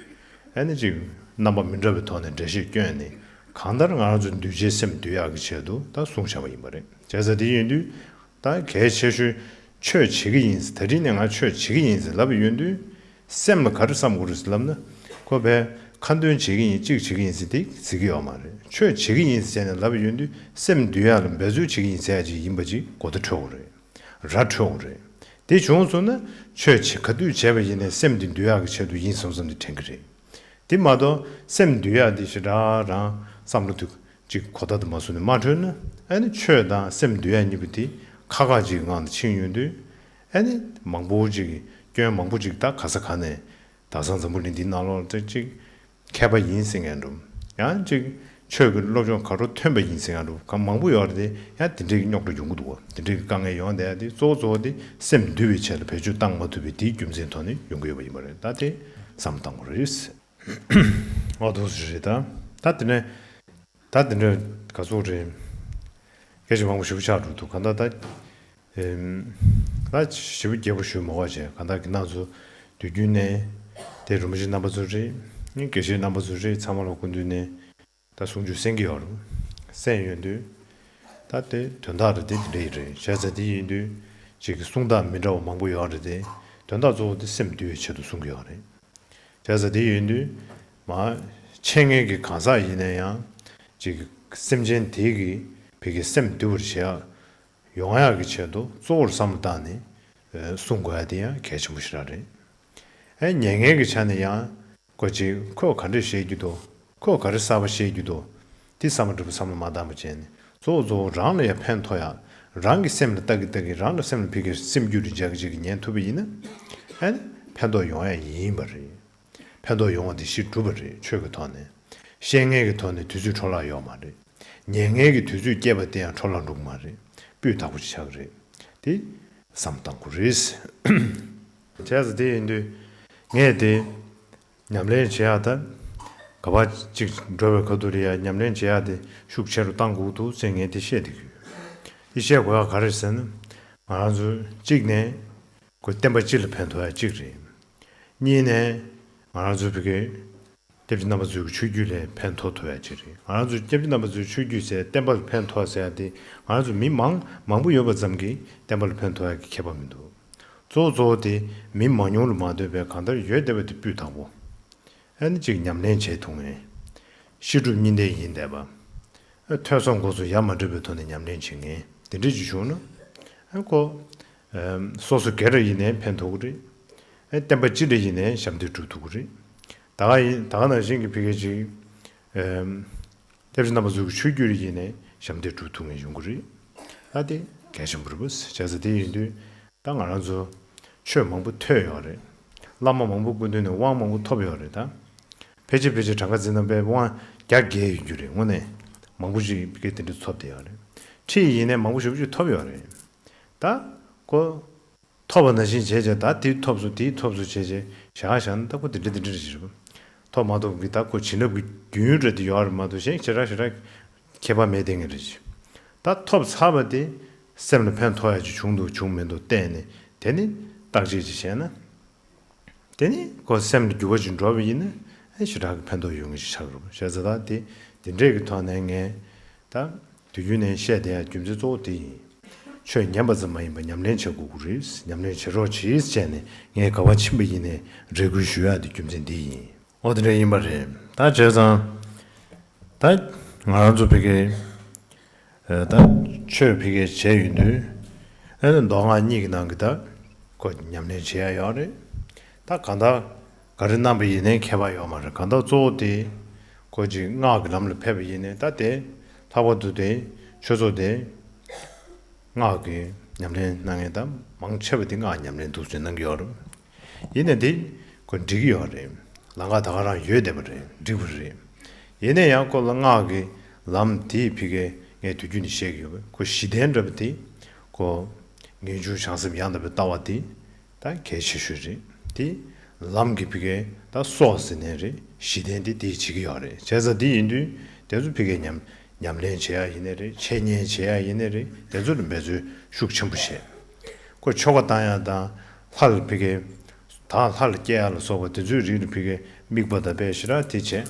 ཨ་ནི་ཅིག་རྣམ་པ་མི་འདྲ་བའི་ཐོག་ནས་འགྲེལ་བཤད་བསྐྱོན་ནས་གང་ལྟར་ང་རང་ཚོ་འདུལ་བྱའི་སེམས་འདུལ་ཡག་གི་ཆེད་དུ་ད་གསུངས་བཞག་པ་ཡིན་པ་རེད། བྱས་ཙང་དེ་ཡིན་དུས། ད་གལ་ཆེ་ཤོས་ཆོས་བྱེད་ཀྱི་ཡིན་ཟེར། ད་རིང་ནས་ང་ཆོས་བྱེད་ཀྱི་ཡིན་ཟེར་ལབ་ཡོང་དུས། སེམས་ལ་ག་རེ་བསམ་དགོས་རེད་ཟེར་ལབ་ན། ཁོ་པས་ཁ་འདོན་བྱེད་ཀྱི་ཡིན་གཅིག་བྱེད་ཀྱི་ཡིན་ཟེར་དེ་ཟེར་གྱི་ཡོད་མ་རེད། ཆོས་བྱེད་ཀྱི་ཡིན་ཟེར་ནས་ལབ་ཡོང་དུས་སེམས་འདུལ་ཡག་ལ་འབད་རྩོལ་བྱེད་ཀྱི་ཡིན་ཟེར་ཡག་ཅིག་ཡིན་པ་ཅིག་གོ་བརྡ་འཕྲོད་དགོས་རེད། ར་འཕྲོད་དགོས་རེད། དེ་བྱུང་སོང་ན་ཆོས་བྱེད་ག་དུས་བྱས་པ་ཡིན་ནའི་སེམས་འདི་འདུལ་ཡག་གི་ཆེད་དུ་ཡིན་བསམ་བསམ་དེ་དྲན་གྱི་རེད། དེ་མ་གཏོགས་སེམས་འདུལ་ཡག་འདི་ཞེ་དྲག་རང་བསམ་བློ་དེ་གཅིག་གོ་བརྡ་དུ་མ་བཟུང་ནས་མ་འཕྲོད་ན་ཨ་ནི་ཆོས་དང་སེམས་འདུལ་ཡག་གཉིས་པོ་དེ་ཁག་ཁག་ཅིག་ངང་དུ་ཕྱིན་ཡོང་དུས་ཨ་ནི་མང་པོ་ཅིག་གི་སྐྱོན་མང་པོ་ཅིག་ད་ག་ས་ག་ནས་དེང་སང་འཛམ་བུ་གླིང་འདིའི་ནང་ལོགས་ལ་ཅིག་མཁས་པ་ཡིན་ཟེར་མཁན་འགྲོ། ཡང་ཅིག་ཆོས་ཀྱི་སློབ་སྦྱོང་ག་རུ་ཐོན་པ་ཡིན་ཟེར་མཁན་འགྲོ་གང་མང་པོ་ཡོད་རེད་དེ་ཡང་དེ་འདྲའི་རྙོག་དྲ་ཡོང་གི་འདུག་བ། དེ་འདྲའི་དཀའ་ངལ་ཡོང་བསྡད་ཡག་དེ་གཙོ་བོ་གཙོ་བོ་དེ་སེམས་འདུལ་བའི་ཆེད་ལ་བེད་སྤྱོད་བཏང་མ་ཐུབ་པའི་དེའི་རྒྱུ་མཚན་ཐོག་ནས་ཡོང་གི་ཡོད་པ་ཡིན་པ་རེད། ད་དེ་བསམ་བློ་བཏང་དགོས་རེད། འོ་འདུག་སེ་རེད་ད། ད་དེ་ནས་ད་དེ་འདྲ་ག་ཚོད་རེད། སྐད་ཆ་མང་པོ་ཞེ་པོ་ཆགས་འགྲོ་འདུག་གང་ལྟར་ད། ཨེམ། ད་ཞེ་པོ་རྒྱས་པོ་ཞུ་མ་དགོས་བྱས་གང་ལྟར་གྱི་ནང་ཚོ་དུས་རྒྱུན་ནས་དེ་རིན་པོ་ཆེ་རྣམ་པ་ཚོ་རེད། དགེ་བཤེས་རྣམ་པ་ཚོ་རེད། ཚང་མ་ལ་སྐུ་མདུན་ནས་ད་གསུང་ཆོས་གསན་གྱི་ཡོད་རེད། གསན་ཡོང་དུས་ད་དེ་དོན་དག་རེད་དེ་དེ་འདྲ་ཡིན་རེད། བྱས་ཙང་དེ་ཡིན་དུས་ཅིག་གི་གསུང་སྟངས་མི་འདྲ་བ་མང་པོ་ཡོད་རེད་དེ། དོན་དག་གཙོ་བོ་དེ་སེམས་འདུལ་བའི་ཆེད་དུ་གསུང་གི་ཡོད་རེད། བྱས་ཙང་དེ་ཡིན་དུས་མ་འཆད་ཉན་གྱི་གང་ཟག་ཡིན་ན་ཡང་ཅིག་གི་སེམས་ཅན་དེ་གི་ཕ་གི་སེམས་འདུལ་བར་བྱེད་ཡག་ཡོང་ཡག་གི་ཆེད་དུ་གཙོ་བོར་བསམ་བློ་བཏང་ནས་ཨེ་གསུང་དགོས་ཡག་དེ་ཡང་གལ་ཆེན་པོ་ཞེ་དྲག་རེད། ཨེ་ཉན་མཁན་གྱི་ཆ་ནས་ཡང་ཁོ་ཅིག་ཁོས་ག་འདྲས་བཤད་རྒྱུ་འདུག་ཁོས་ག་རེ་གསར་པ་བཤད་རྒྱུ་འདུག་དེ་བསམ་པ་འགྲུབ་པ་བསམ་བློ་མ་བཏང་པ་བྱས་ནས་གཙོ་བོ་གཙོ་བོ་རང་ལ་ཡང་ཕན་ཐོགས་ཡག་རང་གི་སེམས་ལ་ལྟ་གི་ལྟ་གི་རང་ལ་སེམས་ལ་ཕ་གི་སེམས་རྒྱུད་ལ་འཇགས་གི་འཇགས་གི་ཉན་ཐུབ་པ་ཡིན་ན་ཨེ་ཕན་ཐོགས་ཡོང་ཡག་ཡིན་པ་རེད། ཕན་ཐོགས་ཡོང་བ་དེ་གཞི་གྲུབ་པ་རེད། ཆོས་ཀྱི་ཐོག་ནས། བཤད་མཁན་གྱི་ཐོག་ནས་དུས་ཚོད་འཕྲོ་བརླག་ཡོད་མ་རེད། ཉན་མཁན་གྱི་དུས་ཚོད་སྐྱེལ་བ་དེ་ཡང་འཕྲོ་བརླག་འགྲོ་གི་མ་རེད། སྤུས་དག་པོ་ཅིག་ཆགས་ཀྱི་རེད། དེ་བསམ་བཏང་དགོས་རེད། བྱས་ཙང་དེ་ཡིན་དུས་ངས་དེ་ཉམས་ལེན་བྱེད་ཡག་ད་ག་པར་ཅིག་འགྲོ་བའི་ཁ་ཐུག་ལ་ཡ་ཉམས་ལེན་བྱེད་ཡག་དེ་ཤུགས་ཆེ་རུ་བཏང་དགོས་འདུག་ཟེར་ངས་དེ་བཤད་བསྡད་ཀྱི་ཡོད། དེ་བཤད་དགོས་ཡག་ག་རེ་ཟེར་ན་ང་རང་ཚོ་གཅིག་ནས། ཁོ་བསྟན་པ་སྤྱི་ལ་ཕན་ཐོགས་ཡ་གཅིག་རེད། གཉིས་ནས་ང་རང་ཚོ་བོད་སྐད་སྐྱབས་རྗེ་རྣམ་པ་ཚོའི་ཆོས་བརྒྱུད་ལ་ཕན་ཐོགས་ཐུབ་ཡ་གཅིག་རེད། ང་རང་ཚོ་སྐྱབས་རྗེ་རྣམ་པ་ཚོའི་ཆོས་བརྒྱུད་ཟེར་བསྟན་པ་ལ་ཕན་ཐོགས་ཟེར་ཡ་དེ་ང་རང་ཚོ་མི་མང་མང་པོ་ཡོད་པ་ཙམ་གྱིས་བསྟན་པ་ལ་ཕན་ཐོགས་ཡ་གི་ཁྱད་པར་མི་འདུག་གཙོ་བོ་གཙོ་བོ་དེ་མི་མང་ཉུང་ལ་མ་ལྟོས་པའི་གང་ལྟར་ཡོད་བསྡད་པ་དེ་སྤུས་དག་པོ། ཨ་ནི་གཅིག་ཉམས་ལེན་བྱེད་ཐུབ་མཁན། ཤེས་སྒྲུབ་གཉིས་ལྡན་ཡིན་བསྡད་པ། ཨ་ཐོས་བསམ་སྒོམ་གསུམ་ཡ་མ་བྲལ་བའི་ཐོག་ནས་ཉམས་ལེན་བྱེད་མཁན་དེ་འདྲ་ཅིག་བྱུང་ན། ཨ་ཁོ། ཨམ་སོ་སོ་སྒེར་ལ་ཡིན་ནའི་ཕན་ཐོགས་ཀྱི་རེད། ཨ་བསྟན་པ་སྤྱི་ལ་ཡིན་ནའི་ཞབས་འདེགས་སྒྲུབ་ཐུབ་ཀྱི་རེད། ད་ག་ཡིན་ད་ག་ནང་བཞིན་གྱི་ཕ་གི་ཅིག་ཨམ་སྐྱབས་རྗེ་རྣམ་པ་ཚོའི་ཆོས་བརྒྱུད་ལ་ཡིན་ནའི་ཞབས་འདེགས་སྒྲུབ་ཐུབ་མཁན་ཡོང་གི་རེད། ད་དེ་གལ་ཆེན་པོ་རེད་པ། བྱས་ཙང་དེ་ཡིན་དུས། ད་ང་རང་ཚོ་ཆོས་མང་པོ་ཐོས་ཡོད་རེད། བླ་མ་མང་པོ་སྐུ་མདུན་ནས་དབང་མང་པོ་ཐོབ་ཡོད་རེད་ད། ཕལ་ཆེར་ཕལ་ཆེར་གྲངས་ཀ་འཛིན་ན་དཔེ་དབང་བརྒྱ་བརྒལ་ཡོད་རྒྱུ་རེད་དངོས་གནས། མང་པོ་ཞིག་གིས་དེ་འདྲ་ཐོབ་བསྡད་ཡོད་རེད། ཁྲིད་ཡིན་ནའི་མང་པོ་ཞེ་པོ་ཅིག་ཐོབ་ཡོད་རེད། ད་ཁོ་ཐོབ་པ་ནང་བཞིན་བྱས་བྱས་ད་དེ་ཐོབ་སོང་དེ་ཐོབ་སོང་བྱས་བྱས་བཞག་བཞག་ན་ད་ཁོ་དེ་འདྲ་དེ་འདྲ་རེད་ཟེར་བ། ཐོབ་མ་ཐོབ་ཀྱི་ད་ཁོ་བྱིན་རླབས་ཀྱི་རྒྱུན་རེད་དེ་ཡོད་རེད་མ་གཏོགས་གཞན་ཞེ་དྲག་ཞེ་དྲག་ཁྱད་པར་མེད་བསྡད་མཁན་རེད་ཅེས། ད་ཐོབ་ཚར་བ་དེ་སེམས་ལ་ཕན་ཐོགས་ཡ་ཅིག་བྱུང་འདུག་བྱུང་མི་འདུག་བལྟས་ནས་དེ་ནི་བརྟག་དཔྱད་ཅིག་བྱས་ན། དེ་ནི་ཁོ་སེམས་ལ་འགྱུར་བ་ཅིག་འགྲོ་བ་ཡིན་ན་ཨེ་ཞེ་དྲག་གི་ཕན་ཐོགས་ཡོད་ངེས་ཅིག་ཆགས་ཀྱི་རེད་པ། བྱས་ཙང་ད་དེ་དེ་འདྲས་ཀྱི་ཐོག་ནས་ངས་ད་དུས་རྒྱུན་ནས་བཤད་བསྡད་ཡ་རྒྱུ་མཚན་གཙོ་བོ་དེ་ཡིན། ཆོས་ཉན་པ་ཙམ་མ་ཡིན་པར་ཉམས་ལེན་བྱེད་དགོས་ཀྱི་རེད། ཉམས་ལེན་བྱེད་རོགས་གྱིས་བྱས་ནས་ངས་ག་པར་ཕྱིན་པ་ཡིན་ནའི་རེ་སྐུལ་ཞུ་ཡ་དེ་རྒྱུ་མཚན་འདི་ཡིན། འོ་དེ་འདྲ་ཡིན་པ་རེད། ད་བྱས་ཙང་། ད་ང་རང་ཚོ་ཕ་གི་ད་ཆོས་ཕ་གི་བྱས་ཡོང་དུས། ཨ་ནི་མདོ་སྔགས་གཉིས་ཀྱི་ནང་གི་ད་ཁོ་ཉམས་ལེན་བྱེད་ཡ་ཡོད་རེད། ད་གང་ལྟར་ག་རེ་གནང་པ་ཡིན་ནའི་ཁྱད་པར་ཡོད་མ་རེད། གང་ལྟར་གཙོ་བོ་དེ་ཁོ་ཅིག་སྔགས་ཀྱི་ལམ་ལ་ཕེབས་པ་ཡིན་ནའི་ད་དེ་ལྷག་པར་དུ་དེ་ཆོས་ཚོགས་དེ་སྔགས་ཀྱི་ཉམས་ལེན་གནང་མཁན་ད་མང་ཆེ་བ་དེ་སྔགས་ཉམས་ལེན་འདུག་སེ་གནང་གི་ཡོད་རེད། ཡིན་ནའི་དེ་ཁོ་འགྲིག་གི་ཡོད་རེད། ལམ་ཁ་ད་ག་རང་ཡོད་བསྡད་པ་རེད། འགྲིག་པ་རེད། ཡིན་ནའི་ཡང་ཁོ་ལ་སྔགས་ཀྱི་ལམ་དེའི་ཕ་གི་ངས་དུས་རྒྱུན་ནས་བཤད་ཀྱི་ཡོད་པ་ཁོ་གཞི་རྟེན་འདྲ་པོ་དེ་ཁོ་ངེས་འབྱུང་བྱང་སེམས་ཡང་དག་པའི་ལྟ་བ་དེ་ད་གལ་ཆེ་ཤོས་རེད། དེ་ལམ་གྱི་ཕ་གི་ད་སྲོག་ཟེར་ནའི་རེད། གཞི་རྟེན་དེ་དེས་བྱེད་ཀྱི་ཡོད་རེད། བྱས་ཙང་དེ་ཡིན་དུས་དེ་ཚོ་ཕ་གི་ཉམས་ཉམས་ལེན་བྱེད་ཡ་ཡིན་ནའི་རེད། འཆད་ཉན་བྱེད་ཡ་ཡིན་ནའི་རེད། དེ་ཚོ་ལ་འབད་རྩོལ་ཤུགས་ཆེན་པོ་བྱེད། ཁོ་ཆོ་ག་བཏང་ཡ་དང་ལྷ་ལ་ཕ་གི་ད་ལྷ་ལ་སྐྱེ་ཡ་ལ་སོགས་པ་དེ་ཚོའི་རིགས་ལ་ཕ་གི་དམིགས་པ་དང་དཔེ་ཞེ་དྲག་དེ་བྱས།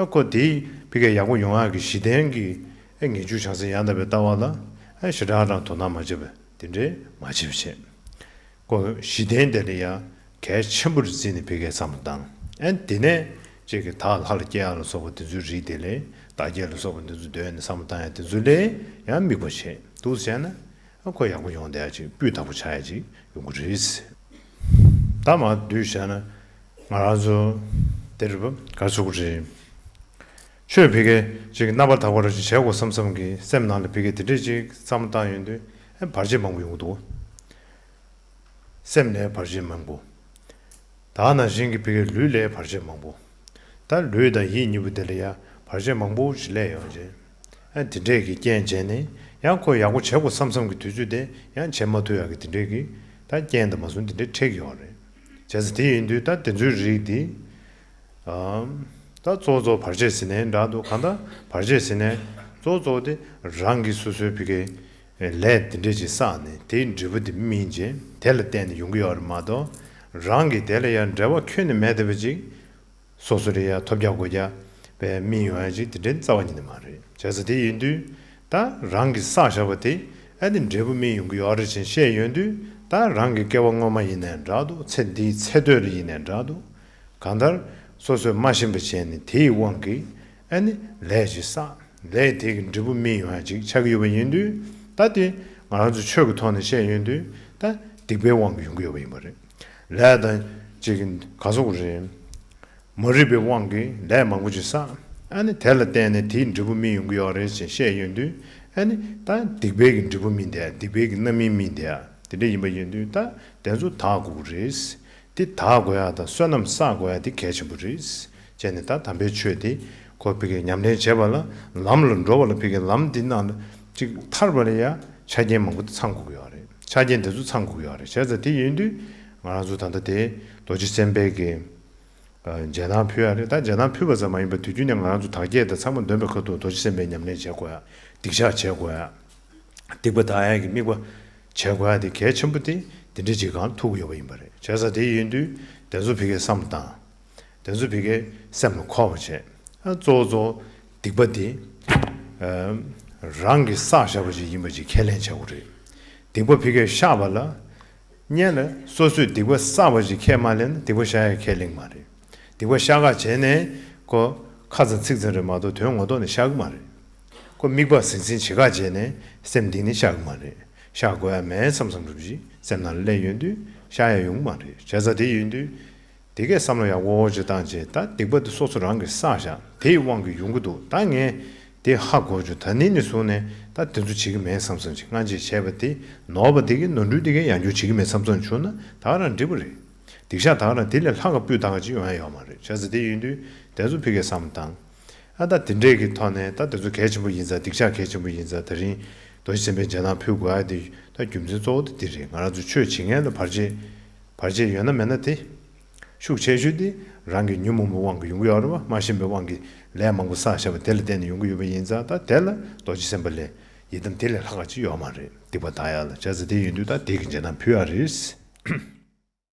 ཨ་ཁོ་དེའི་ཕ་གི་ཡག་པོ་ཡོང་ཡ་གི་གཞི་རྟེན་གྱི་ཨ་ངེས་འབྱུང་བྱང་སེམས་ཡང་དག་པའི་ལྟ་བ་ལ་ཨ་ཞེ་དྲག་རང་དོ་སྣང་མ་བྱེད་པ་དེ་འདྲའི་མ་བྱེད་པ་བྱས། ཁོ་གཞི་རྟེན་དེ་ལ་ཡ་གལ་ཆེན་པོར་བརྩིས་ནས་ཕ་གི་བསམ་བློ་བཏང་། ཨ་དེ་ནས་ཅིག་གི་ད་ལྷ་ལ་སྐྱེ་ཡ་ལ་སོགས་པ་དེ་ཚོའི་རིགས་དེ་ལས་བདག་སྐྱེ་ལ་སོགས་པ་དེ་ཚོ་འདོད་ནས་བསམ་བློ་བཏང་ཡ་དེ་ཚོ་ལས་ཡང་དམིགས་པ་བྱས་འདུག་བྱས་ན། ཨ་ཁོ་ཡག་པོ་ཡོང་བསྡད་ཡ་ཅིག་སྤུས་དག་པོ་ཆགས་ཡ་ཅིག་ཡོང་གི་རེད། ད་མ་བསྡུས་བྱས་ན་ང་རང་ཚོ་དེ་རེད་པ་ག་རེ་ཟེར་དགོས་རེད། ཆོས་ཕ་གི་ཅིག་རྣམ་པར་དག་པ་རེ་ཅིག་བྱེད་དགོས་བསམ་བསམ་གི་སེམས་ནང་ལ་ཕ་གི་དེ་འདྲས་ཅིག་བསམ་བློ་བཏང་ཡོང་དུས་ཨ་བར་ཆད་མང་པོ་ཡོང་གི་འདུག་སེམས་ལ་བར་ཆད་མང་པོ། ད་ནང་བཞིན་གྱི་ཕ་གི་ལུས་ལ་བར་ཆད་མང་པོ། ད་ལུས་དང་ཡིད་གཉིས་པོ་དེ་ལ་ཡང་བར་ཆད་མང་པོ་ཞིག་སླེབས་ཡོང་རྗེས། ཨ་དེ་འདྲས་ཀྱི་རྐྱེན་བྱས་ནས་ཡང་ཁོ་ཡག་པོ་བྱེད་དགོས་བསམ་བསམ་གྱི་དུས་ཚོད་དེ་ཡང་བྱེད་མ་ཐུབ་ཡག་གི་དེ་འདྲས་ཀྱི་ད་རྐྱེན་དང་མ་སོང་དེ་འདྲས་འཕྲད་ཀྱི་ཡོད་རེད། བྱས་ཙང་དེ་ཡིན་དུས་ད་དེ་ཚོའི་རིགས་དེ། ཨམ། ད་གཙོ་བོ་གཙོ་བོ་བར་ཆད་ཟེར་ནའི་འདྲ་འདུག་གང་ལྟར་བར་ཆད་ཟེར་ནའི་གཙོ་བོ་གཙོ་བོ་དེ་རང་གི་སོ་སོའི་ཕ་གི་ལས་དེ་འདྲས་ཅིག་བསགས་ནས་དེའི་འབྲས་བུ་དེ་སྨིན་བྱས་དེ་ལ་བརྟེན་ནས་ཡོང་གི་ཡོད་རེད་མ་གཏོགས། རང་གིས་དེ་ལ་ཡང་འབྲེལ་བ་ཁྱོན་ནས་མེད་བསྡད་པ་ཅིག་སོ་སོ་ལ་ཡང་ཐོབ་རྒྱག་དགོས་རྒྱག་པའི་སྨིན་ཡོང་ཡ་ཅིག་དེ་འདྲའི་རྩ་བ་ཉིད་ནས་མ་རེད། བྱས་ཙང་དེ་ཡིན་དུས་ད་རང་གིས་བསགས་བཞག་པ་དེ་ཨ་ནི་འབྲས་བུ་སྨིན་ཡོང་གི་ཡོད་རེད་ཅེས་བཤད་ཡོང་དུས་ད་རང་གི་སྐྱེ་བ་སྔོན་མ་ཡིན་ནའི་འདྲ་འདུག་ཚེ་འདིའི་ཚེ་སྟོད་ལ་ཡིན་ནའི་འདྲ་འདུག་གང་ལྟར་སོ་སོས་མ་ཤེས་པ་བྱས་ནས་དེའི་དབང་གིས་ཨ་ནི་ལས་ཅིག་བསགས། ལས་དེ་གི་འབྲས་བུ་སྨིན་ཡོང་ཡ་ཅིག་ཆགས་ཀྱི་ཡོད་པ་ཡིན་དུས། ད་དེ་ང་རང་ཚོ་ཆོས་ཀྱི་ཐོག་ནས་བཤད་ཡོང་དུས་ད་སྡིག་པའི་དབང་གིས་ཡོང་གི་ཡོད་པ་ཡིན་པ་རེད། ལས་དང་ཅིག་ག་ཟེར་དགོས་རེད། མ་རིག་པའི་དབང་གིས་ལས་མང་པོ་ཅིག་བསགས། ཨ་ནི་དེ་ལ་བརྟེན་ནས་དེའི་འབྲས་བུ་སྨིན་ཡོང་གི་ཡོད་རེད་ཅེས་བཤད་ཡོང་དུས། ཨ་ནི་ད་སྡིག་པའི་གི་འབྲས་བུ་སྨིན་བསྡད་ཡ་སྡིག་པའི་གི་རྣམ་སྨིན་སྨིན་བསྡད་ཡ་དེ་འདྲ་ཡིན་པ་ཡིན་དུས་ད་དེ་ཚོ་དག་དགོས་ཀྱི་རེད། དེ་དག་དགོས་ཡ་དང་བསོད་ནམས་བསགས་དགོས་ཡ་དེ་གལ་ཆེན་པོ་རེད། བྱས་ནས་ད་དམ་པའི་ཆོས་དེ་ཁོ་ཕ་གི་ཉམས་ལེན་བྱེད་པ་ལ་ལམ་ལ་འགྲོ་བ་ལ་ཕ་གི་ལམ་འདི་ནང་ལ་ཅིག་ཐར་པ་ལ་ཡ་ཆ་རྐྱེན་མང་པོ་ཚང་དགོས་ཀྱི་ཡོད་རེད། ཆ་རྐྱེན་དེ་ཚོ་ཚང་དགོས་ཀྱི་ཡོད་རེད། བྱས་ཙང་དེ་ཡིན་དུས་ང་རང་ཚོ་ད་ལྟ་དེ་རྡོ་རྗེ་སེམས་དཔའི་གི་ཨ་མཇལ་དར་ཕུལ་ཡ་རེད། ད་མཇལ་དར་ཕུལ་བ་ཙམ་མ་ཡིན་པར་དུས་རྒྱུན་ནས་ང་རང་ཚོ་དར་རྒྱས་དང་ཚང་མ་འདོན་པའི་ཁ་ཐུག་རྡོ་རྗེ་སེམས་དཔའི་ཉམས་ལེན་བྱེད་དགོས་ཡ། སྡིག་བཤགས་བྱེད་དགོས་ཡ། སྡིག་པ་དག་ཡ་གི་དམིགས་པ་བྱེད་དགོས་ཡ་དེ་གལ་ཆེན་པོ་དེ་ དེ་འདྲ་ཅིག་གང་ཐུག་ཡོད་པ་ཡིན་པ་རེད། བྱས་ཙང་དེ་ཡིན་དུས་དེ་ཚོ་ཕ་གིའི་བསམ་བློ་བཏང་། དེ་ཚོ་ཕ་གིའི་སེམས་ལ་འཁོར་བ་བྱས། ཨ་གཙོ་བོ་གཙོ་བོ་སྡིག་པ་དེ་ཨ་རང་གིས་བསགས་བཞག་པ་ཅིག་ཡིན་པ་ཅིག་ཁས་ལེན་བྱ་དགོས་རེད། སྡིག་པ་ཕ་གིར་བཤགས་པ་ལ། སྔོན་ལ་སོ་སོས་སྡིག་པ་བསགས་པ་ཅིག་ཁས་མ་ལེན་ན་སྡིག་པ་བཤགས་ཡ་ཁས་ལེན་གྱི་མ་རེད། སྡིག་པ་བཤགས་ག་བྱས་ནས་ཁོ་ཁ་ཙམ་ཚིག་ཙམ་རེད་མ་གཏོགས་དོན་ངོ་ཐོག་ནས་བཤགས་ཀྱི་མ་རེད། ཁོ་དམིགས་པ་ཟང་ཟིང་བྱེད་ག་བྱས་ནས་སེམས་གཏིང་ནས་བཤགས་ཀྱི་མ་རེད། བཤགས་དགོས་ཡ་མེད་བསམ་བསམ་འགྲུབ་ཅིག་སེམས་ནང་ལ་སླེབས་ཡོང་དུས་བཤགས་ཡ་ཡོང་གི་མ་རེད། བྱས་ཙང་དེ་ཡིན་དུས། དེ་གས་བསམ་བློ་ཡག་པོ་ཅིག་བཏང་བྱས། ད་སྡིག་པ་དེ་སོ་སོ་རང་གིས་བསགས་བཞག་དེའི་དབང་གིས་ཡོང་གི་འདུག་ད་ངས་དེ་ཧ་གོ་བྱུང་། ད་ནི་ནས་བཟུང་ནས་ད་དེ་ཚོ་བྱེད་ཀྱི་མེད་བསམ་བསམ་ཅིག་སྔ་རྗེས་བྱས་པ་དེ་ནོར་བ་དེ་གི་ནོར་འཁྲུལ་དེ་གས་ཡང་བསྐྱར་བྱེད་ཀྱི་མེད་བསམ་བསམ་བྱུང་ན་ད་ག་རང་འགྲིག་པ་རེད། སྡིག་བཤགས་ད་ག་རང་དེ་ལས་ལྷག་ག་སྤུས་དག་ག་ཅིག་ཡོང་ཡ་ཡོད་མ་རེད། བྱས་ཙང་དེ་ཡིན་དུས་དེ་ཚོ་ཕ་གིའི་བསམ་བློ་བཏང་། ཨ་ད་དེ་འདྲས་ཀྱི་ཐོག་ནས་ད་དེ་ཚོ་གལ་ཆེན་པོ་ཡིན་ཙང་། སྡིག་བཤགས་གལ་ཆེན་པོ་ཡིན་ཙང་། དེ་རིང་རྡོ་རྗེ་སེམས་དཔའི་རྗེས་གནང་ཕུལ་དགོས་ཡ་དེ་ད་རྒྱུ་མཚན་གཙོ་བོ་དེ་འདི་རེད། ང་རང་ཚོ་ཆོས་བྱེད་མཁན་ལ་བར་ཆད། བར་ཆད་ཡོད་ན་མེད་ན་དེ་ཤུགས་ཆེ་ཤོས་དེ་རང་གི་ཉོན་མོངས་པའི་དབང་གིས་ཡོང་གི་ཡོད་རེད་པ། མ་ཤེས་པའི་དབང་གིས་ལས་མང་པོ་བསགས་བཞག་པ་དེ་ལ་བརྟེན་ནས་ཡོང་གི་ཡོད་པ་ཡིན་ཙང་། ད་དེ་ལ་རྡོ་རྗེ་སེམས་དཔའ་ལས་ཡི་དམ་དེ་ལས་ལྷག་ག་ཅིག་ཡོད་མ་རེད། སྡིག་པ་དག་ཡ་ལ། བྱས་ཙང་དེ་ཡིན་དུས་ད་དེ་གི་རྗེས་གནང་ཕུལ་ཡ་རེད།